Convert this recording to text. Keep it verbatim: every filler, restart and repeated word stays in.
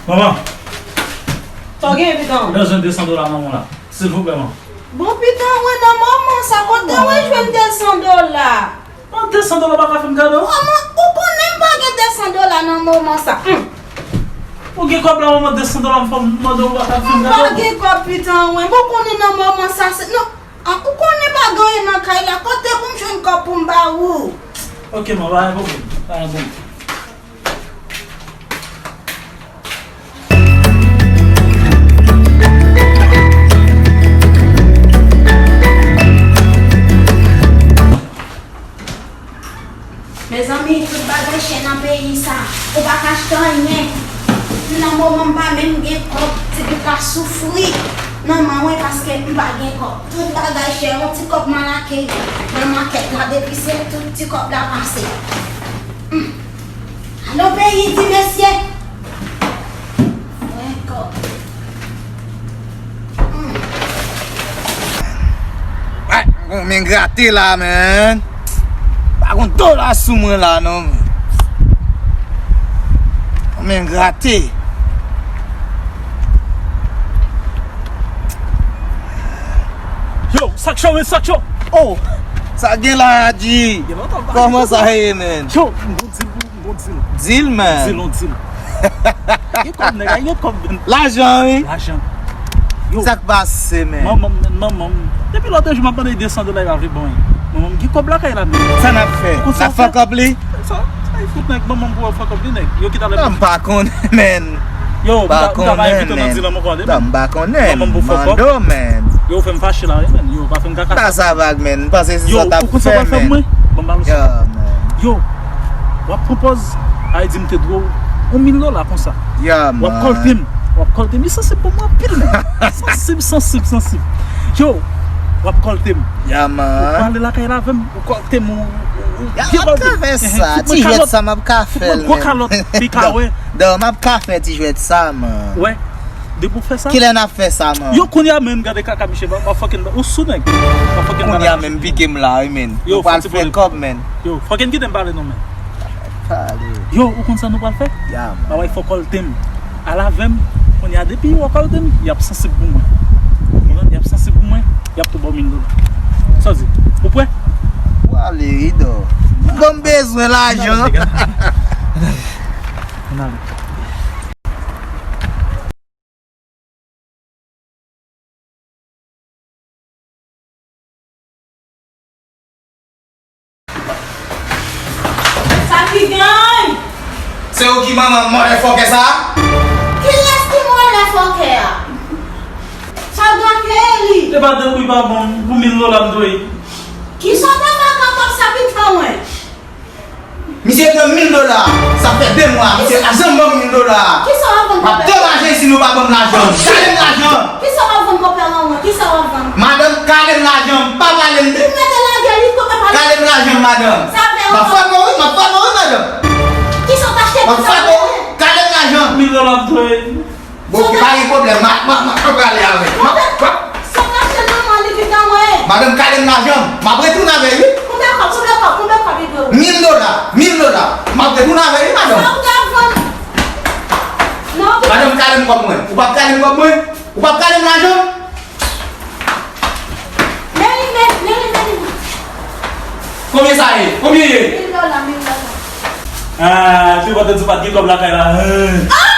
Manman. Sa w genyen, pitan? M bezwen de san dola nan men w la. Silvouplè, manman. Bon, pitan, mwen nan moman sa, kote mwen jwenn de san dola? An de san dola pa ka fè m kado? Manman, ou konnen m pa gen de san dola nan moman sa. Hmm. Ou gen kòb la, manman, de san dola m fò m mande w pa ka fè m kado? M pa gen kòb, pitan, mwen. Bon, ou konnen nan moman sa, se, non. Ah, ou konnen pa gen anyen nan kay la, kote pou m jwenn kòb pou m ba ou? Ok, man, pa gen pwoblèm, pa gen pwoblèm. Mezanmi, tout bagay chè nan peyi sa. Ou pa ka achte anyen. Nan moman m pa menm gen kòb, ti pitit la soufri nan men mwen paske m pa gen kòb. Tout bagay chè, yon ti kòb m al achte nan makèt la, depi se tout ti kòb la pase. Hmm. Alo peyi, di mesye. Mwen ankò. Ay, mwen men grate la, man. Pa gon dola sou mwen la, non, man. Mwen men grate. Yo, sa k cho, men sa k cho. Oh, sa gen la, G? Gen lontan m pa Kòman sa ye, man? Yo, m gon dil pou Bon dil. Dil, man. Dil, on dil. Gen kòb, nèg, ay, gen kòb, men. Lajan, wi. Lajan. Yo. Sa k pase, man? Manman m, men, manman m. Depi lòt jou, m ap mande de san dola, li pa vle ban mwen. Manman m, gen kòb lakay la, men. Sa n ap fè? Ou konn sa n ap fè? Fè kòb li? Sa, sa, li fout, nèg, manman m pou fè kòb li, nèg. Yo ki ta lè. Non, m pa konnen, man. Yo, m ta, m ta pa envite w nan dil an ankò, de, man. Non, m pa konnen. Manman m pou fè kòb. Mande w, man. Yo, fè m fache la, wi, man. Yo, pa fè m kaka. Pa sa vag, man. M panse se sa w t ap fè, man. Yo, ou konn sa w pral fè pou mwen? Ban m ba l sa. Yeah, man. Yo, w ap pran pòz, ay di m te dwe w yon mil dola konsa. Yeah, man. W ap kòlte m. W ap kòlte m. Li sansib pou mwen anpil, man. Sansib, sansib, sansib. Yo, w ap kòlte m. Yeah, man. Ou prale lakay la avè m, ou kòlte m, ou, ou, ou byen kòlte m. M ap ka fè sa. Ti jwèt sa, m ap ka fè l, man. Fout mwen kalòt, fout mwen kalòt, pi ka wè. Dò, m ap ka fè ti jwèt sa, man. Wè. Depi w fè sa. Kilè n ap fè sa, man? Yo, kounye a menm, gade kaka misye, m ap fucking, ou sou nèg. M ap fucking. Kounye a menm, pike m la, wi, men. Yo, ou pral fè kòb, men. Yo, fucking kite m pale non, men. Pale. Yo, ou konn sa nou pral fè? Ya, man. Bagay fò kòlte m. Al avè m, kounye a depi yo kòlte m, y ap sansib pou mwen. Ou konprann? Y ap sansib pou mwen, y ap tou ba w mil dola. Sa w di? Ou prè? Ou ale, wi, dò. Bon, m bezwen lajan. Ann ale. Sa ki gen? Se ou ki manman motherfucker sa? Kiyès ki motherfucker a? Sa w gen ak li? Se pa de kou li pa bon, pou mil dola m dwe. Kisa w te fè ak kòb sa pitan mwen? Misye dwe m mil dola. Sa fè de mwa. Misye pa janm ban m mil dola. Kisa w ap vann? M ap degaje si nou pa ban m lajan. Gade m lajan. Kisa w ap vann konpè an mwen? Kisa w ap vann? Madanm, kale m lajan. Pa pale m de. Ou mete lage li konpè pale. Kale m lajan, madanm. Sa fè. M ap frape w, wi, m ap frape w, wi, madanm. Kisa w t achte? M ap frape w, wi. Kale m lajan. Mil dola m dwe. Bon, ok, pa gen pwoblèm. M a, m a, m a, m a prale avè l. M a, m a. Sa w achte nan men li pitan mwen? Madanm, kale m lajan m. M ap retounen avè l, wi. Konbyen kòb, konbyen kòb, konbyen kòb li dwe w? Mil dola, mil dola. M ap retounen avè l, wi, madanm. Sa w t ap vann? Non, pi. Madanm, kale m kòb mwen. Ou p ap kale m kòb mwen? Ou p ap kale m lajan m? Men li, men, men li, men li. Konbyen sa ye? Konbyen ye? Mil dola, mil dola. Ah, se ou pa t di w pa t gen kòb lakay la. Ah!